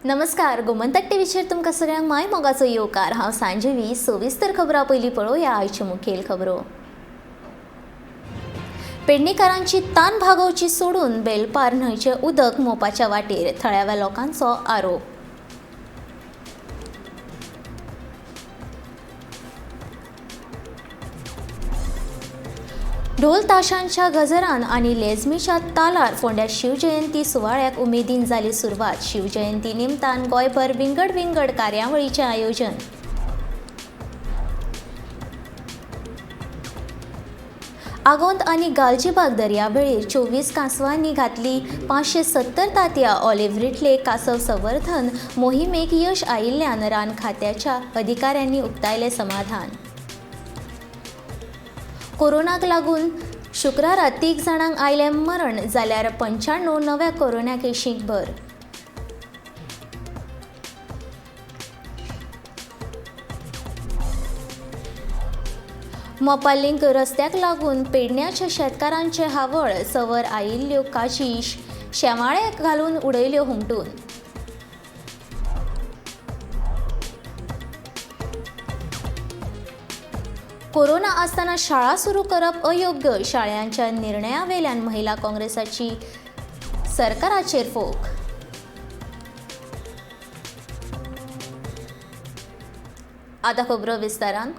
नमस्कार, गोमंतक टीव्हीचेर तुमकां सगळ्यांक माय मोगाचो येवकार. हांव सांजवी. सविस्तर खबरां पयलीं पळोवया आयच्यो मुखेल खबरो. पेडणेकारांची तान भागोवची सोडून बेलपार न्हंयचें उदक मोपाच्या वाटेर, थळाव्या लोकांचो आरोप. ढोल ताशांच्या गजरान आनी लेझमीच्या तालार फोंड्या शिवजयंती सुवाळ्याक उमेदीन जाली सुरवात. शिवजयंती निमतान गोंयभर विंगड विंगड कार्यावळीचें आयोजन. आगोंद आनी गालजीबाग दर्यावेळेर 24 कांसवांनी घातली 570 तांतयां. ऑलिव्ह रिडले कासव संवर्धन मोहिमेक यश आयिल्ल्यान रान खात्याच्या अधिकाऱ्यांनी उक्तायलें समाधान. कोरोनाक लागून शुक्रारा 3 जाणांक आयलें मरण, जाल्यार 95 नव्या कोरोना केशींक भर. मोपा लिंक रस्त्याक लागून पेडण्याच्या शेतकारांचे हावळ, चंवर आयिल्ल्यो काजी शेवाळे घालून उडयल्यो हुमटून. कोरोना आसतना शाळा सुरू करप अयोग्य, शाळांच्या निर्णयावेल्यान महिला काँग्रेसाची सरकाराचेर फोक. आतां खबरो विस्तारान.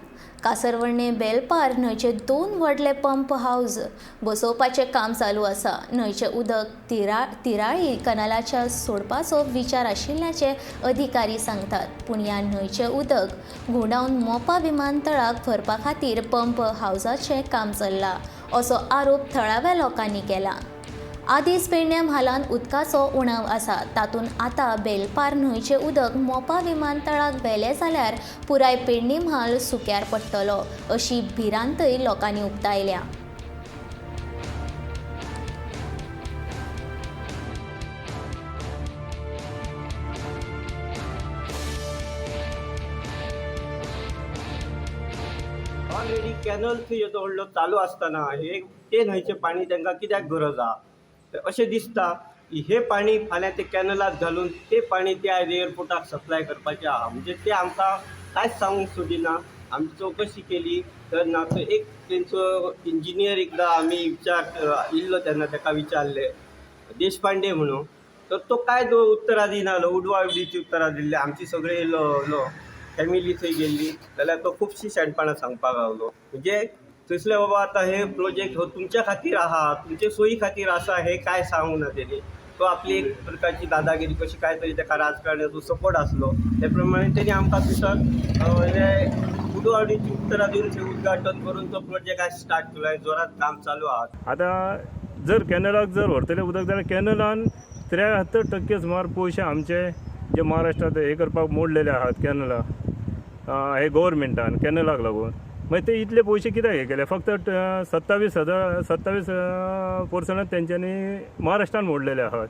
कासरवर्णे बेलपार न्हंयचे 2 व्हडले पंप हावज बसोवपाचें काम चालू आसा. न्हंयचें उदक तिराळी कनालाच्या सोडपाचो विचार आशिल्ल्याचें अधिकारी सांगतात. पूण ह्या न्हंयचें उदक घुंवडावन मोपा विमानतळाक भरपा खातीर पंप हावजाचें काम चल्लां, असो आरोप थळाव्या लोकांनी केला. आदींच पेडण्यां म्हालांत उदकाचो उणाव आसा, तातूंत आतां बेलपार न्हंयचें उदक मोपा विमानतळाक व्हेलें जाल्यार पुराय पेडणे म्हाल सुक्यार पडटलो, अशी भिरांतय लोकांनी उक्तायल्या. ऑलरेडी कॅनल थंय येदो व्हडलो चालू आसतना हे ते न्हंयचें पाणी तांकां कित्याक गरज आहा अशें दिसता की हे पाणी फाल्यां ते कॅनलाक घालून ते पाणी त्या एअरपोर्टाक सप्लाय करपाचें आहा. म्हणजे ते आमकां कांयच सांगूंक सोदिना. आमी चवकशी केली तर ना थंय एक तेंचो इंजिनियर एकदां आमी विचार इल्लो तेन्ना ताका विचारलें, देशपांडे म्हणून, तर तो कांय उत्तरां दिनालो, उडवा उडीची उत्तरां दिल्ली. आमची सगळी लो फॅमिली थंय गेल्ली जाल्यार तो खुबशीं शेणपणां सांगपाक लागलो. म्हणजे थंयसले बाबा आतां हे प्रोजेक्ट हो तुमच्या खातीर आहा, तुमचे सोयी खातीर आसा, हे कांय सांगूंक ना तेणी. तो आपली एक प्रकारची दादागिरी कशी काय तरी ताका राजकारणाचो सपोर्ट आसलो, ते प्रमाणे तेणी आमकां थंयसर हे उडवाउडीची उत्तरां दिवन थंय उद्घाटन करून तो प्रोजेक्ट आज स्टार्ट केलो. जोरात काम चालू आहा. आतां जर कॅनलाक जर व्हरतले उदक जाल्यार कॅनलान 73% सुमार पयशे आमचे जे महाराष्ट्रांत हे करपाक मोडलेले आहात कॅनला, हे गोवोरमेंटान कॅनलाक लागून. मागीर ते इतले पयशे कित्याक हे केले? फक्त 27,000, 27% तेंच्यांनी महाराष्ट्रान मोडलेले आहात.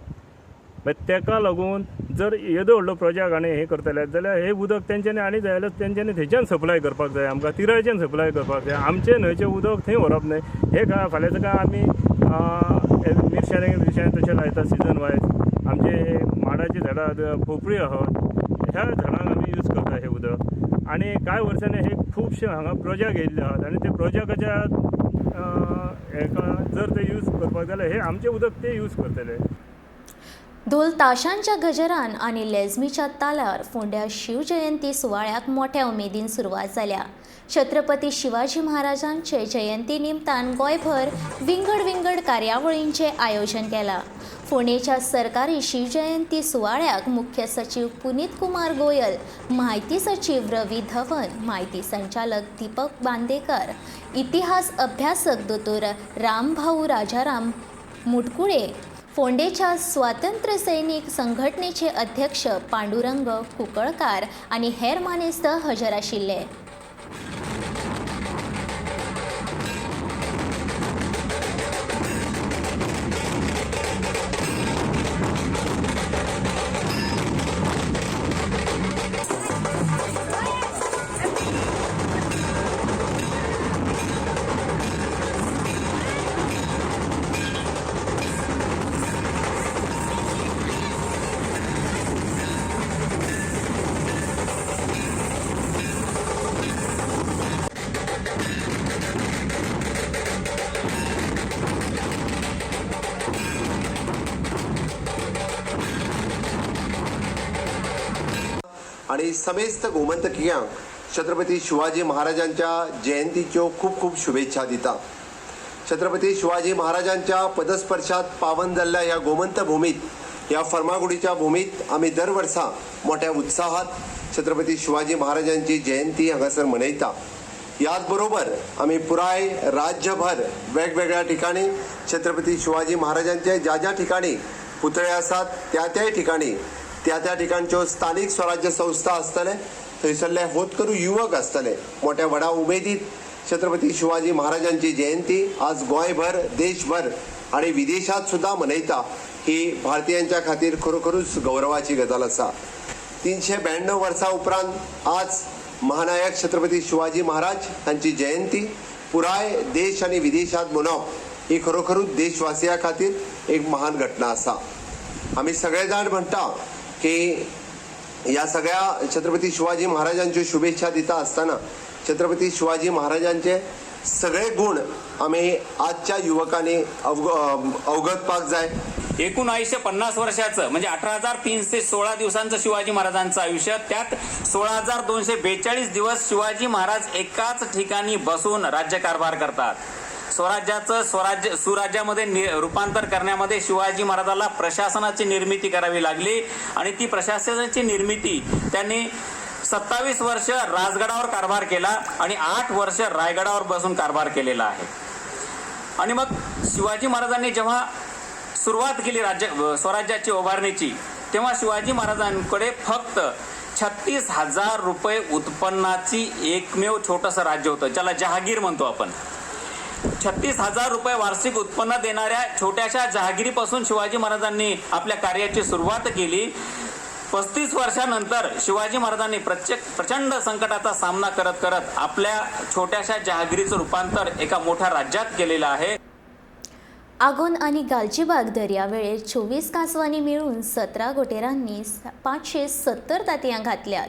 मागीर तेका लागून जर येदो व्हडलो प्रोजेक्ट आनी हे करतले जाल्यार हे उदक तेंच्यांनी आनी जाय जाल्यार तेंच्यांनी थंयच्यान सप्लाय करपाक जाय, आमकां तिरायच्यान सप्लाय करपाक जाय. आमचें न्हंयचें उदक थंय व्हरप न्हय. हे काय फाल्यांच काय आमी मिरसांगे बिरसांगे तशें लायता सिजन वायज. आमचे माडाचीं झाडां, पोपळी आहात, ह्या झाडांक आमी यूज करता हें उदक. आनी कांय वर्सांनी हे खुबशे हांगा प्रोजेक्ट येयल्ले आहात आनी ते प्रोजेक्टाच्या हेका जर ते यूज करपाक जाल्यार हे आमचें उदक ते यूज करतले. ढोल ताशांच्या गजरान आनी लेझमीच्या तालार फोंड्या शिवजयंती सुवाळ्याक मोठ्या उमेदीन सुरवात जाल्या. छत्रपती शिवाजी महाराजांचे जयंती निमतान गोंयभर विंगड विंगड कार्यावळींचें आयोजन केलां. फोंडेच्या सरकारी शिवजयंती सुवाळ्याक मुख्य सचीव पुनीत कुमार गोयल, म्हायती सचीव रवी धवन, म्हायती संचालक दीपक बांदेकर, इतिहास अभ्यासक दोतोर रामभाऊ राजाराम मुटकुळे, फोंडेच्या स्वातंत्र्य सैनिक संघटनेचे अध्यक्ष पांडुरंग कुंकळकार आनी हेर मानेस्त हजर आशिल्ले. आणि समेस्त गोमंतकियांक छत्रपती शिवाजी महाराजांच्या जयंतीच्यो खूब खूब शुभेच्छा दिता. छत्रपती शिवाजी महाराजांच्या पदस्पर्शात पावन जाल्ल्या ह्या गोमंत भूमीत, ह्या फर्मागुडीच्या भूमीत आमी दर वर्सा मोठ्या उत्साहात छत्रपती शिवाजी महाराजांची जयंती हांगासर मनयता. याच बरोबर आमी पुराय राज्यभर वेगवेगळ्या ठिकाणी छत्रपती शिवाजी महाराजांचे ज्या ज्या ठिकाणी पुतळे आसात त्या त्या ठिकाणी त्या त्या ठिकाणच्यो स्थानीक स्वराज्य संस्था आसतले, थंयसरले होतकरू युवक आसतले, मोठ्या व्हडा उमेदीत छत्रपती शिवाजी महाराजांची जयंती आज गोंयभर, देशभर आणि विदेशात सुद्धा मनयता. ही भारतीयांच्या खातीर खरोखरूच गौरवाची गजाल आसा. 392 वर्सां उपरांत आज महानायक छत्रपती शिवाजी महाराज हांची जयंती पुराय देश आनी विदेशात मनोवप ही खरोखरूच देशवासिया खातीर एक महान घटना आसा. आमी सगळे जाण म्हणटा की ह्या सगळ्या छत्रपती शिवाजी महाराजांच्यो शुभेच्छा दिता आसतना छत्रपती शिवाजी महाराजांचे सगळे गुण आमी आजच्या युवकांनी अवगतपाक जाय. 1950 वर्षाचं म्हणजे 18,316 दिवसांचं शिवाजी महाराजांचं आयुष्य, त्यात 16,242 दिवस शिवाजी महाराज एकाच ठिकाणी बसून राज्यकारभार करतात. स्वराज्याचं स्वराज्य सुराज्यामध्ये रूपांतर करण्यामध्ये शिवाजी महाराजाला प्रशासनाची निर्मिती करावी लागली आणि ती प्रशासनाची निर्मिती त्यांनी 27 वर्ष राजगडावर कारभार केला आणि 8 वर्ष रायगडावर बसून कारभार केलेला आहे. आणि मग शिवाजी महाराजांनी जेव्हा सुरुवात केली राज्य स्वराज्याची उभारणीची, तेव्हा शिवाजी महाराजांकडे फक्त 36,000 रुपये उत्पन्नाची एकमेव छोटंसं राज्य होतं, ज्याला जहागीर म्हणतो आपण. 36,000 रुपये वार्षिक उत्पन्न देणाऱ्या छोट्याशा जहागिरीपासून शिवाजी महाराजांनी आपल्या कार्याची सुरुवात केली. 35 वर्षानंतर शिवाजी महाराजांनी प्रचंड संकटाचा सामना करत करत आपल्या छोट्याशा जहागिरीचं रूपांतर एका मोठ्या राज्यात केलेलं आहे. आगोन आनी गालजीबाग दर्यावेळेर 24 कांसवांनी मेळून 17 घोटेरांनी 570 तांतयां घातल्यात.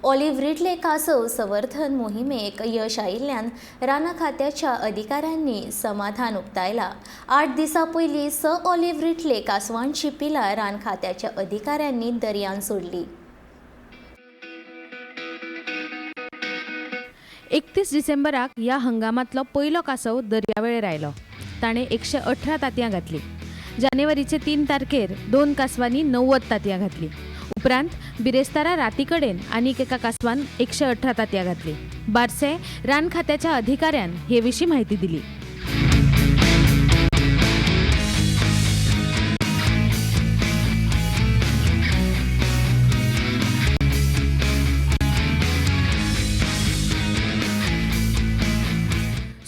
ऑलिव्ह रिडले कासव संवर्धन मोहिमेक यश आयिल्ल्यान रानां खात्याच्या अधिकाऱ्यांनी समाधान उक्तायला. 8 दिसां पयलीं 6 ऑलिव्ह रिडले कांसवांची पिलां रान खात्याच्या अधिकाऱ्यांनी दर्यान सोडली. 31 डिसेंबराक ह्या हंगामांतलो पयलो कासव दर्यावेळेर आयलो. ताणें 118 तांतयां घातली. जानेवारीचे 3 तारखेर 2 कासवांनी 90 तांतयां घातली. उपरांत बिरेस्तारा राती कडेन आनीक एका कासवान 118 तांतयां घातली. बारसे रान खात्याच्या अधिकाऱ्यान हे विशीं म्हायती दिली.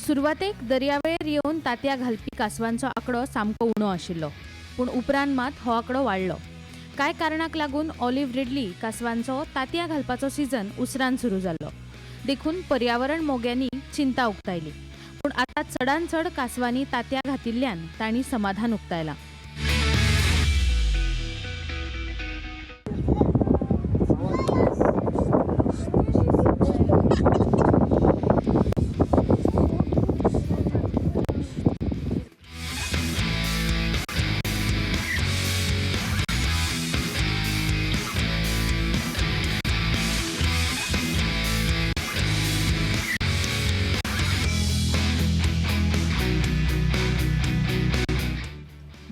सुरवातेक दर्यावेळेर येवन तांतयां घालपी कासवांचो आंकडो सामको उणो आशिल्लो, पूण उपरांत मात हो आंकडो वाडलो. कांय कारणाक लागून ऑलिव्ह रिडली कासवांचो तांतयां घालपाचो सिजन उसरान सुरू जाल्लो, देखून पर्यावरण मोग्यांनी चिंता उक्तायली. पूण आतां चडान चड कासवांनी तांतयां घातिल्ल्यान तांणी समाधान उक्तायलां.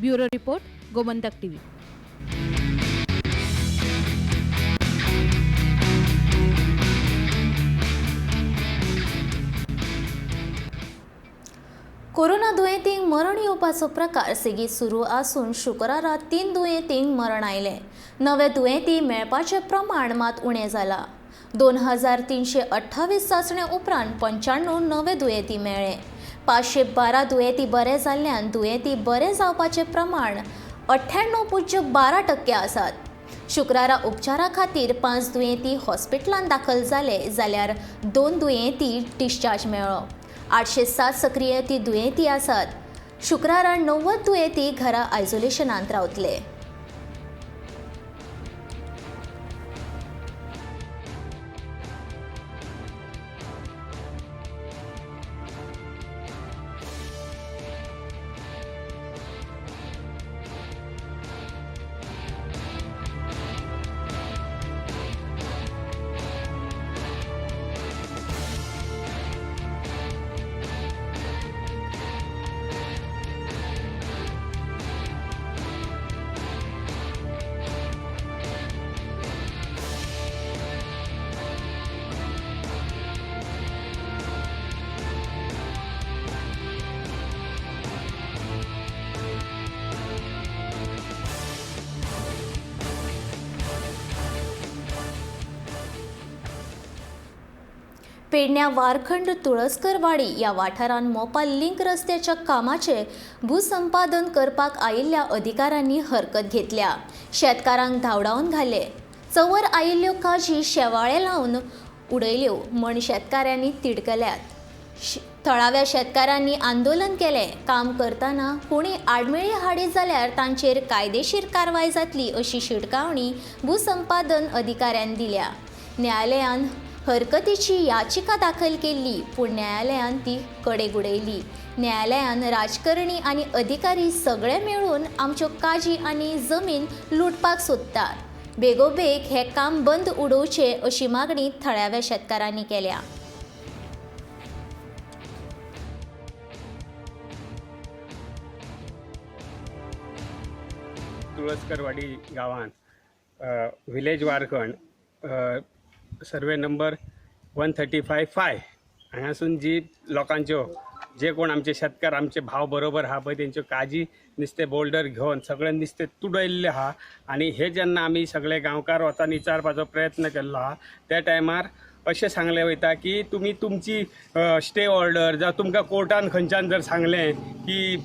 Bureau report, Gomantak TV. Corona दुयेंतींक मरण येवपाचो प्रकार सेगीत सुरू आसून शुक्रारा 3 दुयेंतींक मरण आयलें. नवे दुयेंती मेळपाचें प्रमाण मात उणें जालां. 2328 चांचणे उपरांत 95 नवे दुयेंती मेळ्ळे. 512 दुयेंती बरे जाल्ल्यान दुयेंती बरे जावपाचें प्रमाण 98.12% आसात. शुक्रारा उपचारा खातीर 5 दुयेंती हॉस्पिटलांत दाखल जाले जाल्यार 2 दुयेंती डिस्चार्ज मेळ्ळो. 807 सक्रिय दुयेंती आसात. शुक्रारा 90 दुयेंती घरा आयसोलेशनांत रावतले. पेडण्या वारखंड तुळसकरवाडी ह्या वाठारांत मोपा लिंक रस्त्याच्या कामाचें भूसंपादन करपाक आयिल्ल्या अधिकाऱ्यांनी हरकत घेतल्या. शेतकारांक धांवडावन घाले. चंवर आयिल्ल्यो काजी शेवाळे लावन उडयल्यो म्हण शेतकारांनी तिडकल्यात. थळाव्या शेतकारांनी आंदोलन केलें. काम करतना कोणी आडमेळी हाडीत जाल्यार तांचेर कायदेशीर कारवाय जातली अशी शिटकावणी भूसंपादन अधिकाऱ्यान दिल्या. न्यायालयान हरकतीची याचिका दाखल केल्ली, पूण न्यायालयान ती कडेक उडयली. न्यायालयान राजकारणी आनी अधिकारी सगळे मेळून आमच्यो काजी आनी जमीन लुटपाक सोदतात. बेगोबेग हें काम बंद उडोवचें अशी मागणी थळाव्या शेतकारांनी केल्या. तुळसकरवाडी गांवांत village Warkhand survey number 135(5) हांगासून जी लोकांच्यो जे कोण आमचे शेतकार आमचे भाव बरोबर आहा पळय तेंच्यो काजी नुस्तें बोल्डर घेवन सगळें नुस्तें तुडयल्लें आहा. आनी हे जेन्ना आमी सगळे गांवकार वचून विचारपाचो प्रयत्न केल्लो आहा त्या टायमार अशें सांगलें वयता की तुमी तुमची स्टे ऑर्डर जावं तुमकां कोर्टान खंयच्यान जर सांगलें की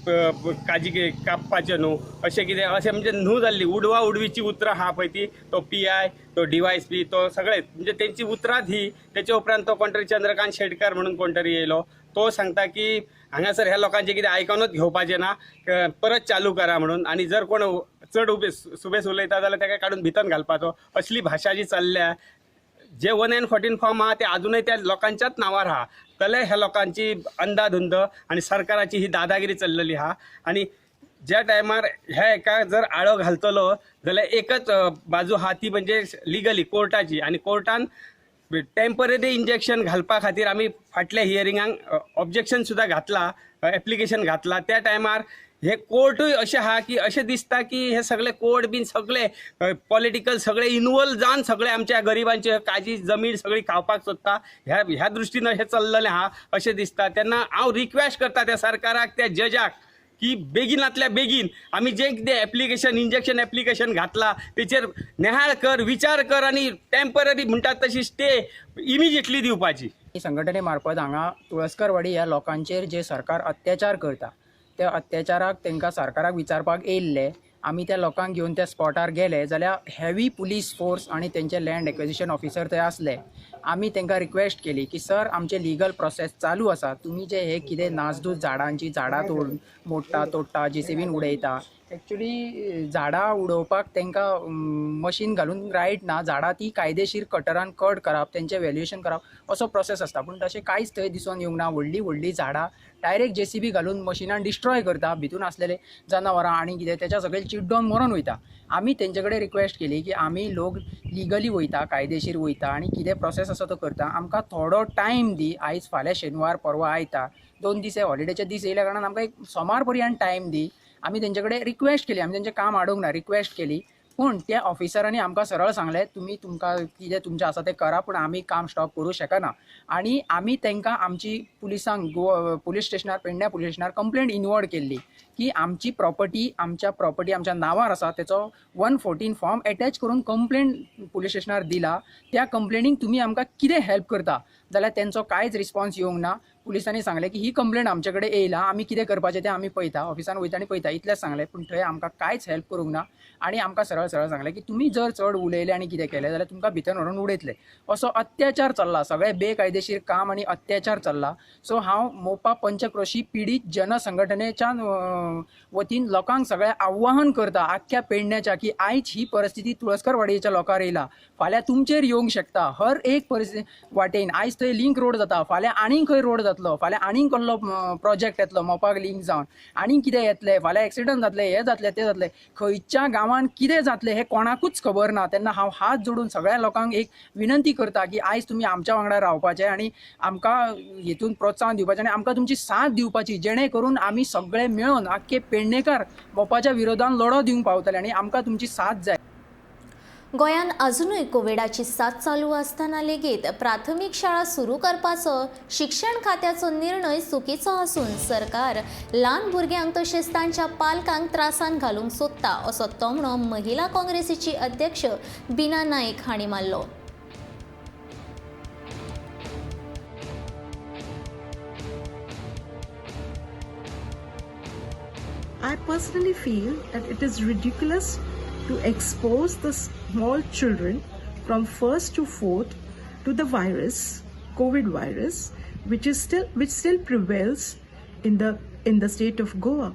काजी कापपाचें न्हू अशें कितें अशें म्हणजे न्हू जाल्ली उडवा उडवीची उतरां आहा पळय ती तो पी I तो डीवायएसपी तो सगळे म्हणजे तेंची उतरांच ही. तेच्या उपरांत तो कोण तरी चंद्रकांत शेटकर म्हणून कोण तरी येयलो तो सांगता की हांगासर ह्या लोकांचें कितें आयकोनूच घेवपाचें ना, परत चालू करा म्हणून. आनी जर कोण चड सुबेस उलयता जाल्यार ताका काडून भितर घालपाचो असली भाशा जी चल्ल्या. जे 1 and 14 form आहा ते अजूनय त्या लोकांच्याच नांवार आहा. जाल्यार ह्या लोकांची अंदाधुंद आनी सरकाराची ही दादागिरी चल्लेली आहा. आनी ज्या टायमार ह्या हेका जर आळो घालतलो जाल्यार एकच बाजू आहा ती म्हणजे लिगली कोर्टाची. आनी कोर्टान टेम्पररी इंजेक्शन घालपा खातीर आमी फाटल्या हियरिंगाक ऑब्जेक्शन सुद्दां घातला, एप्लिकेशन घातला. त्या टायमार हे कोर्टूय अशें आहा की अशें दिसता की हे सगळे कोर्ट बीन सगळे पॉलिटिकल सगळे इनवॉल्व जावन सगळे आमच्या गरिबांचे काजी जमीन सगळी खावपाक सोदता. ह्या ह्या दृश्टीन अशें चल्लेलें आहा अशें दिसता. तेन्ना हांव रिक्वेस्ट करता त्या सरकाराक त्या जजाक की बेगिनातल्या बेगीन आमी जें कितें एप्लिकेशन इंजेक्शन एप्लिकेशन घातलां तेचेर निहाळ कर, विचार कर आनी टेम्पररी म्हणटात तशी स्टे इमिजिएटली दिवपाची. संघटने मार्फत हांगा तुळसकरवाडी ह्या लोकांचेर जे सरकार अत्याचार करता त्या अत्याचाराक तांकां सरकाराक विचारपाक येयल्ले. आमी त्या लोकांक घेवन त्या स्पॉटार गेले जाल्यार हेवी पुलीस फोर्स आनी तेंचे लँड एक्विजिशन ऑफिसर थंय आसले. आमी तांकां रिक्वेस्ट केली की सर आमचे लिगल प्रोसेस चालू आसा, तुमी जे हे कितें नासधूस झाडांची झाडां तोड मोडटा तोडटा जेसीबीन उडयता. एक्चुली झाडां उडोवपाक तांकां मशीन घालून रायट ना. झाडां ती कायदेशीर कटरान कट करप, तेंचें व्हॅल्युएशन करप असो प्रोसेस आसता, पूण तशें कांयच थंय दिसून येवंक ना. व्हडलीं व्हडलीं झाडां डायरेक्ट जेसीबी घालून मशिनान डिस्ट्रॉय करता, भितून आसलेले जनावरां आनी कितें तेच्या सकयल चिड्डोन मरोन वयता. आमी तेंचे कडेन रिक्वेस्ट केली की आमी लोक लिगली वयता, कायदेशीर वयता आनी कितें प्रोसेस आसा तो करता, आमकां थोडो टायम दी. आयज फाल्यां शेनवार, परवां आयतार, 2 दीस हे हॉलिडेचे दीस येयल्या कारणान आमकां एक सोमार पर्यंत टायम दी. आमी तेंचे कडेन रिक्वेस्ट केली, आमी तेंचें काम आडोवंक ना, रिक्वेस्ट केली. पूण त्या ऑफिसरांनी आमकां सरळ सांगलें तुमी तुमकां कितें तुमचें आसा तें करा, पूण आमी काम स्टॉप करूं शकना. आनी आमी तांकां आमची पुलिसांक गोवा पुलीस स्टेशनार पेडण्या पुलीस स्टेशनार कंप्लेंट इनवर्ड केल्ली की आमची प्रॉपर्टी आमच्या प्रॉपर्टी आमच्या नांवार आसा, तेचो 114 फॉर्म एटॅच करून कंप्लेंट पुलीस स्टेशनार दिला. त्या कंप्लेनीक तुमी आमकां कितें हेल्प करता जाल्यार तेंचो कांयच रिस्पॉन्स येवंक ना. पुलिसांनी सांगलें की ही कंप्लेंट आमचे कडेन येयला, आमी कितें करपाचें तें आमी पळयता, ऑफिसान वयता आनी पळयता, इतलेंच सांगलें. पूण थंय आमकां कांयच हेल्प करूंक ना आनी आमकां सरळ सरळ सांगलें की तुमी जर चड उलयले आनी कितें केलें जाल्यार तुमकां भितर व्हरून उडयतले. असो अत्याचार चल्ला, सगळें बेकायदेशीर काम आनी अत्याचार चल्ला. सो हांव मोपा पंचक्रोशी पिडीत जनसंघटनेच्या वतीन लोकांक सगळें आव्हान करता आख्ख्या पेडण्याच्या की आयज ही परिस्थिती तुळसकरवाडयेच्या लोकांर येयला, फाल्यां तुमचेर येवंक शकता. हर एक परिस्थिती वाटेन आयज थंय लिंक रोड जाता, फाल्यां आनीक खंय रोड जातलो, फाल्यां आनीक कसलो प्रोजेक्ट येतलो मोपाक लिंक जावन आनीक कितें येतलें, फाल्यां एक्सिडंट जातलें, हें जातलें, तें जातलें, खंयच्या गांवान कितें जातलें हें कोणाकूच खबर ना. तेन्ना हांव हात जोडून सगळ्या लोकांक एक विनंती करता की आयज तुमी आमच्या वांगडा रावपाचें आनी आमकां हेतून प्रोत्साहन दिवपाचें आनी आमकां तुमची साथ दिवपाची, जेणे करून आमी सगळे मेळून आख्खे पेडणेकार मोपाच्या विरोधान लढो दिवंक पावतले आनी आमकां तुमची साथ जाय. गोंयांत अजुनूय कोविडाची साथ चालू आसतना लेगीत प्राथमीक शाळा सुरू करपाचो शिक्षण खात्याचो निर्णय चुकीचो आसून सरकार ल्हान भुरग्यांक तशेंच तांच्या पालकांक त्रासान घालूंक सोदता असो तोमणो महिला काँग्रेसीची अध्यक्ष बिना नाईक हांणी मारलो. I personally feel that it is ridiculous to expose the small children from 1st to 4th to the virus, COVID virus, which still prevails in the state of Goa.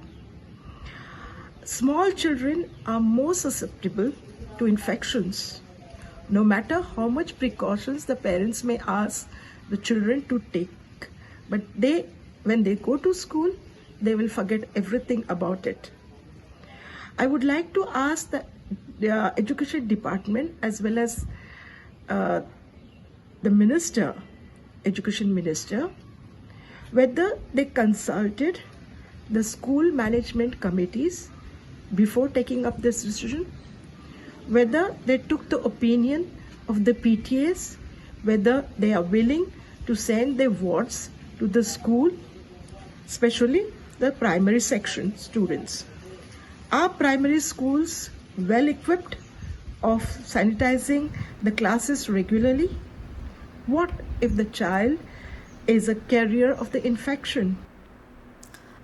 Small children are more susceptible to infections, no matter how much precautions the parents may ask the children to take. But when they go to school, they will forget everything about it. I would like to ask the education department as well as the minister, education minister, whether they consulted the school management committees before taking up this decision, whether they took the opinion of the PTAs, whether they are willing to send their wards to the school, especially the primary section students. Are primary schools well equipped of sanitizing the classes regularly? What if the child is a carrier of the infection?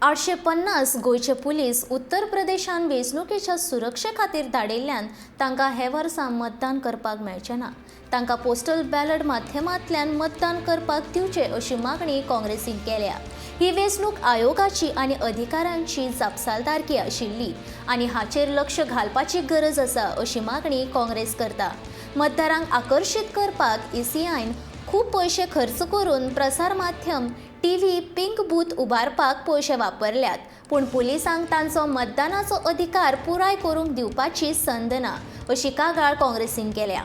850 गोंयचे police उत्तर प्रदेशान वेंचणुकेच्या सुरक्षे खातीर धाडिल्ल्यान तांकां हे वर्सा मतदान करपाक मेळचें ना. तांकां पोस्टल बॅलट माध्यमांतल्यान मतदान करपाक दिवचें अशी मागणी काँग्रेसीन केल्या. ही वेंचणूक आयोगाची आनी अधिकाऱ्यांची जापसालदारकी आशिल्ली आनी हाचेर लक्ष घालपाची गरज आसा अशी मागणी काँग्रेस करता. मतदारांक आकर्शीत करपाक ईसीआयन खूब पयशे खर्च करून प्रसार माध्यम टीव्ही पिंक बूथ उबारपाक पयशे वापरल्यात, पूण पुलिसांक तांचो मतदानाचो अधिकार पुराय करूंक दिवपाची संद ना अशी कागाळ काँग्रेसीन केल्या.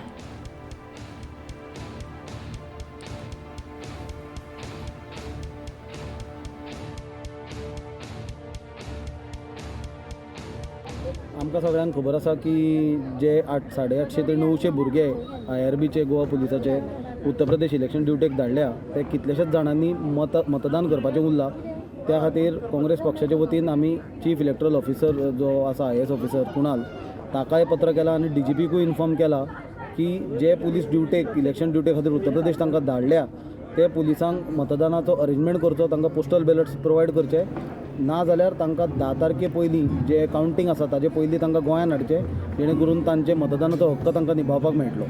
आमकां सगळ्यांक खबर आसा की जे 850 ते 900 भुरगे आयआरबीचे गोवा पुलिसाचे उत्तर प्रदेश इलेक्शन ड्युटेक धाडल्या ते कितलेशेच जाणांनी मतदान करपाचें उरलां. त्या खातीर काँग्रेस पक्षाचे वतीन आमी चीफ इलेक्टोरल ऑफिसर जो आसा आयएएस ऑफिसर कुणाल ताकाय पत्र केलां आनी डीजीपीकूय इन्फॉर्म केलां की जे पुलीस ड्युटेक इलेक्शन ड्युटे खातीर उत्तर प्रदेश तांकां धाडल्या ते पुलिसांक मतदानाचो अरेंजमेंट करचो, तांकां पोस्टल बॅलट्स प्रोवायड करचे, ना जाल्यार तांकां 10 तारखे पयलीं जे कावंटींग आसा ताजे पयलीं तांकां गोंयांत हाडचें जेणे करून तांचे मतदानाचो हक्क तांकां निभावपाक मेळटलो.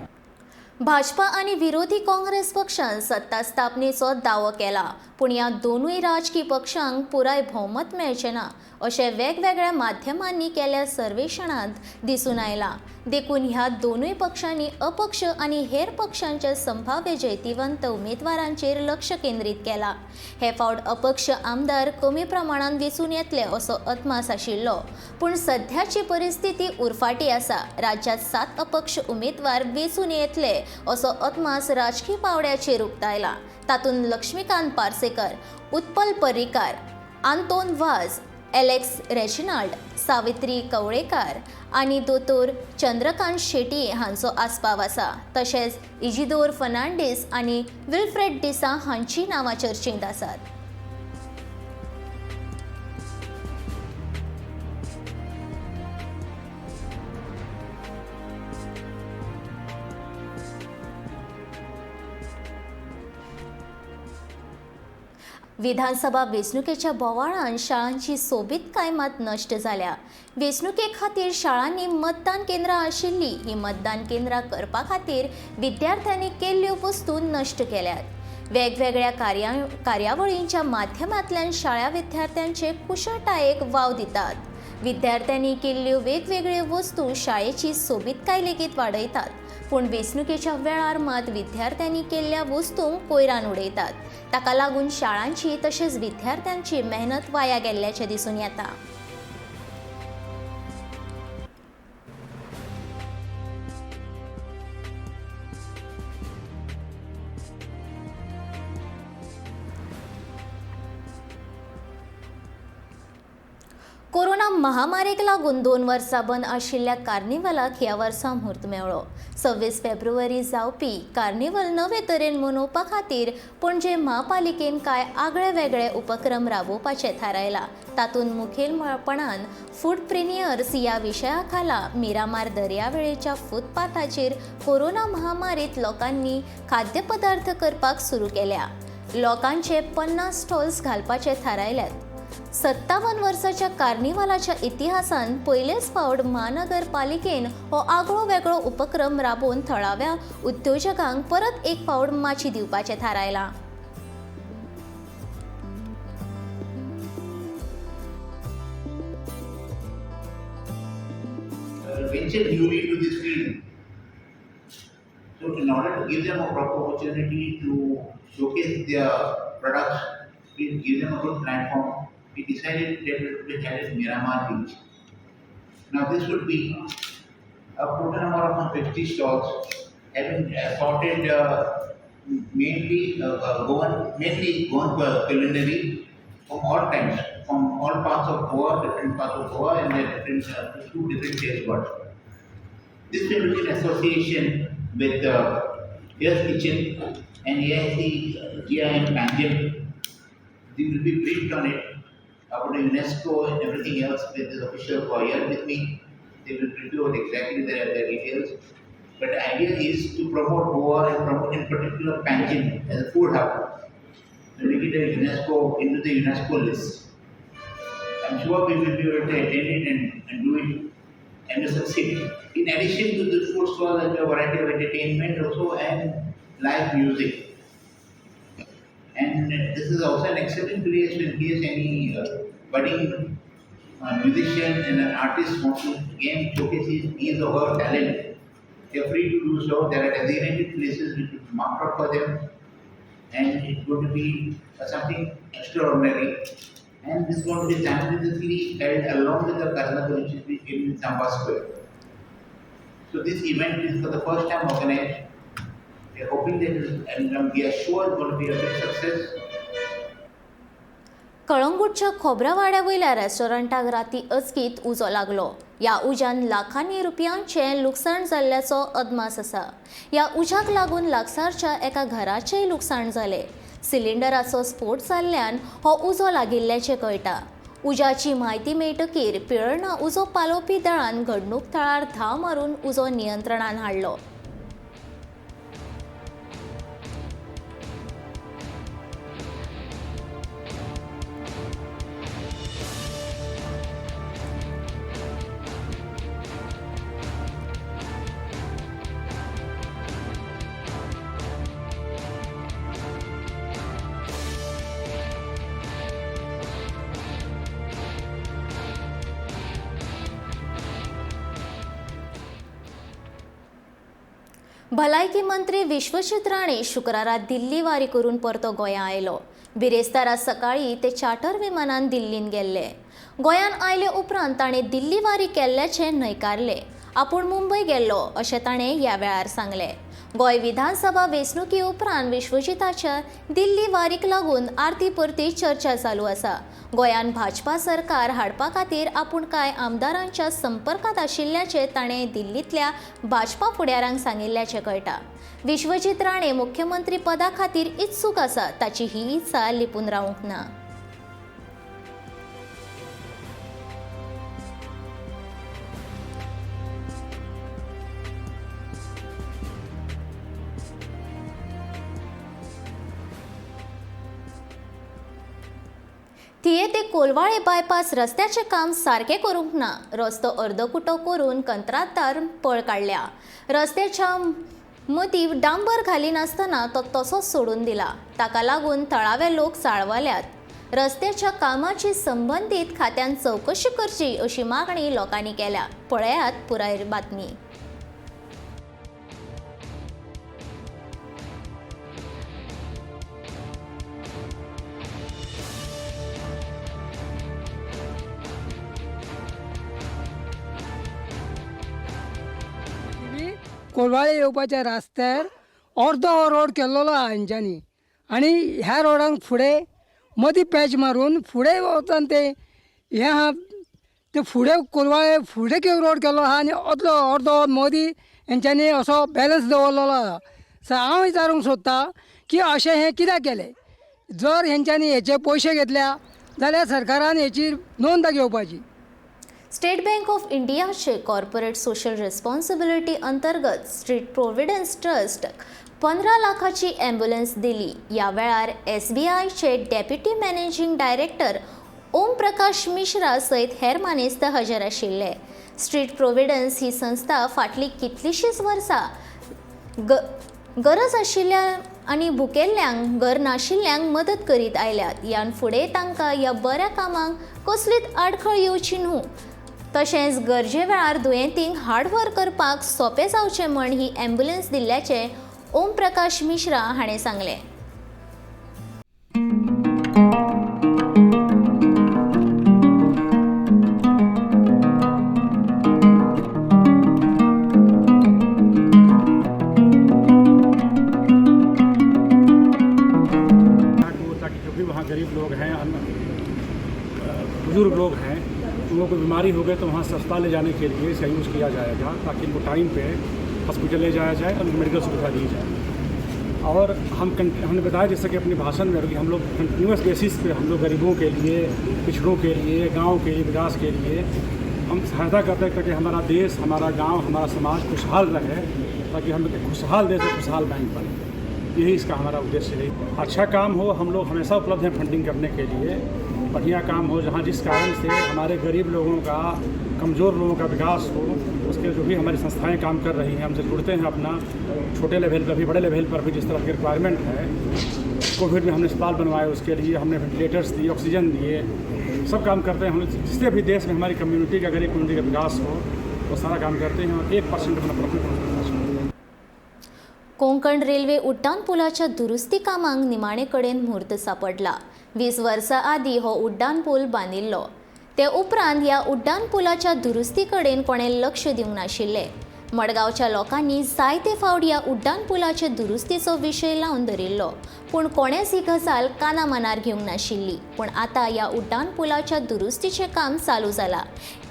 भाजपा आनी विरोधी काँग्रेस पक्षान सत्ता स्थापनेचो दावो केला, पूण ह्या दोनूय राजकी पक्षांक पुराय भोवमत मेळचें ना अशें वेगवेगळ्या माध्यमांनी केल्ल्या सर्वेक्षणांत दिसून आयलां. देखून ह्या दोनूय पक्षांनी अपक्ष आनी हेर पक्षांच्या संभाव्य जैतिवंत उमेदवारांचेर लक्ष केंद्रीत केलां. हे फावट अपक्ष आमदार कमी प्रमाणांत वेंचून येतले असो अदमास आशिल्लो, पूण सध्याची परिस्थिती उरफाटी आसा. राज्यांत 7 अपक्ष उमेदवार वेंचून येतले असो अदमास राजकी पावड्याचेर उक्तायला. तातूंत लक्ष्मीकांत पार्सेकर, उत्पल पर्रीकार, आंतोन वाझ, एलेक्स रेजिनाल्ड, सावित्री कवळेकार आनी दोतोर चंद्रकांत शेटी हांचो आस्पाव आसा. तशेंच इजिदोर फर्नांडीस आनी विल्फ्रेड डिसा हांची नांवां चर्चेंत आसात. विधानसभा वेंचणुकेच्या बोवाळान शाळांची सोबीतकाय मात नश्ट जाल्या. वेंचणुके खातीर शाळांनी मतदान केंद्रां आशिल्लीं. हीं मतदान केंद्रां करपा खातीर विद्यार्थ्यांनी केल्ल्यो वस्तू नश्ट केल्यात. वेगवेगळ्या कार्यावळींच्या माध्यमांतल्यान शाळा विद्यार्थ्यांचे कुशळटायेक वाव दितात. विद्यार्थ्यांनी केल्ल्यो वेगवेगळ्यो वस्तू शाळेची सोबीतकाय लेगीत वाडयतात, पूण वेंचणुकेच्या वेळार मात विद्यार्थ्यांनी केल्ल्या वस्तूंक कोयरान उडयतात. ताका लागून शाळांची तशेंच विद्यार्थ्यांची मेहनत वाया गेल्ल्याचें दिसून येता. कोरोना महामारीक लागून 2 वर्सां बंद आशिल्ल्या कार्निवलाक ह्या वर्सा म्हूर्त मेळ्ळो. 26 फेब्रुवारी जावपी कार्निवल नवे तरेन मनोवपा खातीर पणजे म्हापालिकेन कांय आगळे वेगळे उपक्रम राबोवपाचे थारायला. तातूंत मुखेलपणान फूड प्रिनियर्स ह्या विशया खाला मिरामार दर्यावेळेच्या फुटपाथाचेर कोरोना महामारीत लोकांनी खाद्यपदार्थ करपाक सुरू केल्या. लोकांचे 50 स्टॉल्स घालपाचे थारायल्यात. 57 वर्साच्या कार्निवालाच्या इतिहासान पयलेच फावट म्हानगरपालिकेन हो आगळो वेगळो उपक्रम राबोवन थळाव्या उद्योजकांक परत एक फावट माची दिवपाचें थारायलां. Venture newly into this field. So in order to give them a proper opportunity to showcase their products, we give them a good platform, we decided that it would be held at Miramar Beach. Now this would be a total number of 50 stalls, having assorted mainly Goan culinary from all times, from all parts of Goa, different parts of Goa, and their different two different taste buds. This will be in association with Fierce Kitchen and AIC GIM Panjim. They will be briefed on it about the UNESCO and everything else with this official who are here with me. They will brief you on exactly their details. But the idea is to promote Goa and promote in particular Panjim as a food hub, to make it a UNESCO, into the UNESCO list. I'm sure we will be able to attend it and do it and to succeed. In addition to the food stall, there will be a variety of entertainment also and live music. And this is also an excellent place in case any budding musician and an artist wants to again showcase his or her talent. They are free to do so. There are designated places which will be marked out for them, and it's going to be something extraordinary. And this is going to be simultaneously held along with the Carnival, which is in Samba Square. So this event is for the first time organized. We are hoping that it is, and we are sure it's going to be a big success. कळंगूटच्या खोबरावाड्या वयल्या रेस्टॉरंटाक राती अचकीत उजो लागलो. ह्या उज्यान लाखांनी रुपयांचें लुकसाण जाल्ल्याचो अदमास आसा. ह्या उज्याक लागून लागसारच्या एका घराचेंय लुकसाण जालें. सिलिंडराचो स्फोट जाल्ल्यान हो उजो लागिल्ल्याचें कळटा. उज्याची म्हायती मेळटकीर पिळर्णा उजो पालोवपी दळान घडणूक थळार धांव मारून उजो नियंत्रणान हाडलो. भलायकी मंत्री विश्वजीत राणे शुक्रारा दिल्ली वारी करून परतो गोंया आयलो. बिरेस्तारा सकाळीं ते चार्टर विमानान दिल्लीन गेल्ले. गोंयान आयले उपरांत ताणें दिल्ली वारी केल्ल्याचें न्हयकारलें. आपूण मुंबय गेल्लो अशें ताणें ह्या वेळार सांगलें. गोंय विधानसभा वेंचणुके उपरांत विश्वजिताच्या दिल्ली वारीक लागून आरती परती चर्चा चालू आसा. गोंयान भाजपा सरकार हाडपा खातीर आपूण कांय आमदारांच्या संपर्कांत आशिल्ल्याचें ताणें दिल्लींतल्या भाजपा फुडाऱ्यांक सांगिल्ल्याचें कळटा. विश्वजीत राणे मुख्यमंत्री पदा खातीर इत्सूक आसा. ताची ही इत्सा लिपून रावंक ना. थिये ते कोलवाळे बायपास रस्त्याचें काम सारकें करूंक ना. रस्तो अर्दकुटो करून कंत्राटदार पळ काडल्या. रस्त्याच्या मदीं डांबर घालिनासतना तो तसोच सोडून दिला. ताका लागून थळावे लोक चाळवल्यात. रस्त्याच्या कामाची संबंदीत खात्यान चवकशी करची अशी मागणी लोकांनी केल्या. पळयात पुराय बातमी. कोलवाळे येवपाच्या रस्त्यार अर्दो हो रोड केल्लो आहा हेंच्यांनी आनी ह्या रोडांक फुडें मदीं पॅच मारून फुडें वचून ते हें आहा ते फुडें कोलवाळे फुडें रोड केल्लो आहा आनी अर्दो अर्दो मदीं हेंच्यांनी असो बॅलन्स दवरलेलो आहा. सो हांव विचारूंक सोदता की अशें हें कित्याक केलें? जर हेंच्यांनी हेचे पयशे घेतल्या जाल्यार सरकारान हेची नोंद घेवपाची. स्टेट बँक ऑफ इंडियाचे कॉर्पोरेट सोशल रिस्पॉन्सिबिलिटी अंतर्गत स्ट्रीट प्रोव्हिडन्स ट्रस्ट 15 लाखाची ॲम्ब्युलन्स दिली. या वेळार SBIचे deputy managing director Om Prakash Mishra सयत हेर मानेस्त हजर आशिल्ले. स्ट्रीट प्रोविडन्स ही संस्था फाटलीं कितलींशींच वर्सां गरज आशिल्ल्या आनी भुकेल्ल्यांक, घर नाशिल्ल्यांक मदत करीत आयल्यात. ह्यान फुडें तांकां ह्या बऱ्या कामाक कसलीच आडखळ येवची न्हू, तशेंच गरजे वेळार दुयेंतींक हाड व्हर करपाक सोंपें जावचें म्हण ही ॲम्ब्युलन्स दिल्ल्याचें ओम प्रकाश मिश्रा हाणें सांगलें. ताकि जो भी वहाँ गरीब लोग हैं, बुजुर्ग लोग हैं, उन लोगों को बीमारी हो गई तो वहाँ से अस्पताल ले जाने के लिए इसका यूज़ किया जाएगा, ताकि उनको टाइम पे हॉस्पिटल ले जाया जाए और उनको मेडिकल सुविधा दी जाए। और हमने बताया जैसे कि अपने भाषण में कि हम लोग कंटिन्यूअस बेसिस पे हम लोग गरीबों के लिए, पिछड़ों के लिए, गाँव के लिए, विकास के लिए हम सहायता करते हैं, ताकि हमारा देश, हमारा गाँव, हमारा समाज खुशहाल रहे, ताकि हम खुशहाल देश और खुशहाल बैंक बने। यही इसका हमारा उद्देश्य है। अच्छा काम हो, हम लोग हमेशा उपलब्ध हैं फंडिंग करने के लिए। बढ़िया काम हो, जहाँ जिस कारण से हमारे गरीब लोगों का, कमज़ोर लोगों का विकास हो, उसके जो भी हमारी संस्थाएं काम कर रही हैं, हमसे जुड़ते हैं अपना छोटे लेवल पर भी, बड़े लेवल पर भी, जिस तरह की रिक्वायरमेंट है। कोविड में हमने अस्पताल बनवाए, उसके लिए हमने वेंटिलेटर्स दिए, ऑक्सीजन दिए, सब काम करते हैं हम लोग। जिससे भी देश में हमारी कम्युनिटी का, गरीब कम्युनिटी का विकास हो, वो सारा काम करते हैं और 1% अपना प्रॉफिट खर्च करते हैं। कोंकण रेल्वे उड्डाण पुलाच्या दुरुस्ती कामांक निमाणे कडेन म्हूर्त सापडला. 20 वर्सां आदीं हो उड्डाण पूल बांदिल्लो. ते उपरांत ह्या उड्डाण पुलाच्या दुरुस्ती कडेन कोणें लक्ष दिवंक नाशिल्लें. मडगांवच्या लोकांनी जायते फावट ह्या उड्डाण पुलाचे दुरुस्तीचो विशय लावन धरिल्लो, पूण कोणेंच ही गजाल काना मनार घेवंक नाशिल्ली. पूण आतां ह्या उड्डाण पुलाच्या दुरुस्तीचें काम चालू जालां.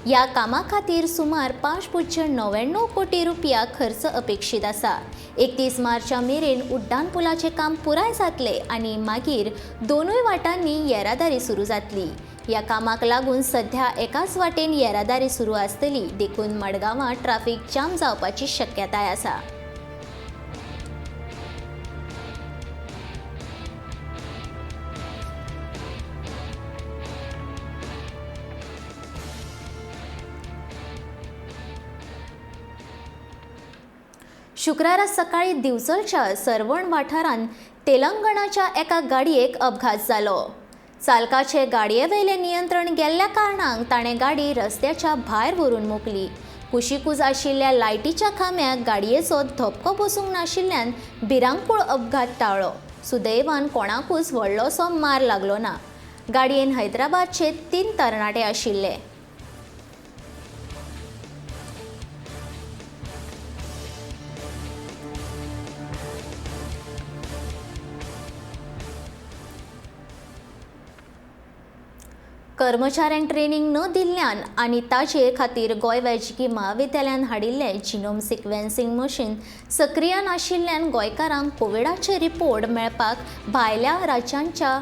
ह्या कामा खातीर सुमार 5.99 कोटी रुपया खर्च अपेक्षीत आसा. 31 मार्चा मेरेन उड्डाण पुलाचें काम पुराय जातलें आनी मागीर दोनूय वाटांनी येरादारी सुरू जातली. ह्या कामाक लागून सध्या एकाच वाटेन येरादारी सुरू आसतली, देखून मडगांवां ट्राफिक जाम जावपाची शक्यताय आसा. शुक्रारा सकाळी दिवचलच्या सरवण वाठारांत तेलंगणाच्या एका गाडयेक अपघात जालो. चालकाचे गाडयेवेलें नियंत्रण गेल्ल्या कारणान ताणें गाडी रस्त्याच्या भायर व्हरून मोकली. कुशिकूच आशिल्ल्या लायटीच्या खांब्याक गाडयेचो धपको बसूंक नाशिल्ल्यान भिरांकूळ अपघात टाळ्ळो. सुदैवान कोणाकूच व्हडलोसो मार लागलो ना. गाडयेन हैदराबादचे 3 तरणाटे आशिल्ले. कर्मचाऱ्यांक ट्रेनिंग न दिल्ल्यान आनी ताचे खातीर गोंय वैजकी म्हाविद्यालयान हाडिल्लें जिनोम सिक्वेन्सिंग मशीन सक्रीय नाशिल्ल्यान गोंयकारांक कोविडाचे रिपोर्ट मेळपाक भायल्या राज्यांच्या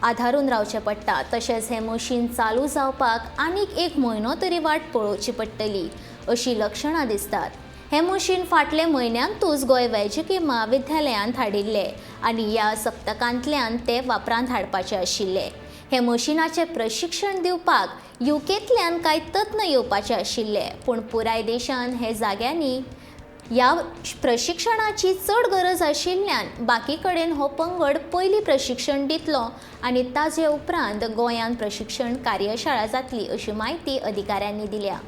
आधारून रावचें पडटा. तशेंच हें मशीन चालू जावपाक आनीक 1 म्हयनो तरी वाट पळोवची पडटली अशीं लक्षणां दिसतात. हें मशीन फाटले म्हयन्यांतूच गोंय वैजकी म्हाविद्यालयांत हाडिल्लें आनी ह्या सप्तकांतल्यान तें वापरांत हाडपाचें आशिल्लें. हे मशिनाचें प्रशिक्षण दिवपाक युकेंतल्यान कांय तज्ञ येवपाचे आशिल्ले, पूण पुराय देशान हे जाग्यांनी ह्या प्रशिक्षणाची चड गरज आशिल्ल्यान बाकी कडेन हो पंगड पयलीं प्रशिक्षण दितलो आनी ताजे उपरांत गोंयांत प्रशिक्षण कार्यशाळा जातली अशी म्हायती अधिकाऱ्यांनी दिल्या.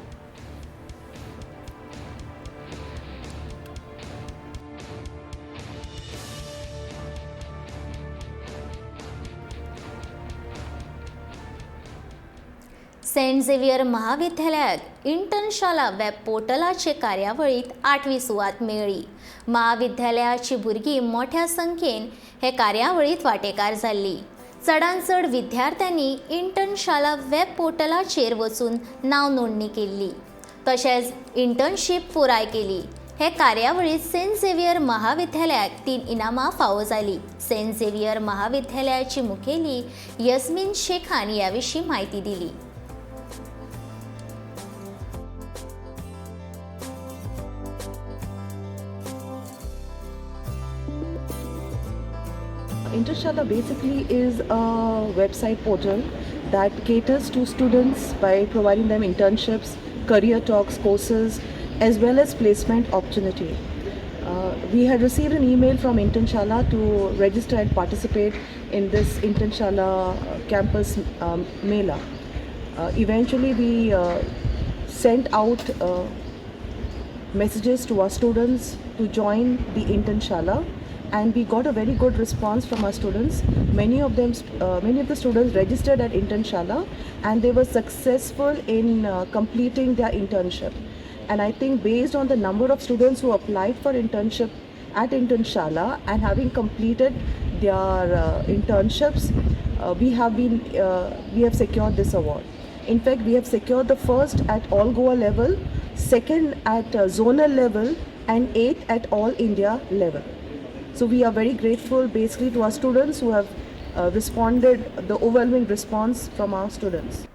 सेंट झेवियर महाविद्यालयाक इंटर्नशाला वेब पोर्टलाचे कार्यावळीत 8वी सुवात मेळ्ळी. महाविद्यालयाची भुरगीं मोठ्या संख्येन हे कार्यावळीत वांटेकार जाल्ली. चडांत चड विद्यार्थ्यांनी इंटर्नशाला वेब पोर्टलाचेर वचून नांव नोंदणी केल्ली, तशेंच इंटर्नशीप पुराय केली. हे कार्यावळीत सेंट झेवियर महाविद्यालयाक 3 इनामां फावो जालीं. सेंट झेवियर महाविद्यालयाची मुखेली यस्मीन शेखान ह्या विशीं म्हायती दिली. Internshala basically is a website portal that caters to students by providing them internships, career talks, courses, as well as placement opportunity. We had received an email from Internshala to register and participate in this Internshala campus mela. Eventually, we sent out messages to our students to join the Internshala, and we got a very good response from our students. Many of them, many of the students registered at Internshala, and they were successful in completing their internship. And I think based on the number of students who applied for internship at Internshala and having completed their internships, we have secured this award. In fact, we have secured the first at all Goa level, second at zonal level, and eighth at all India level. So we are very grateful basically to our students who have responded, the overwhelming response from our students.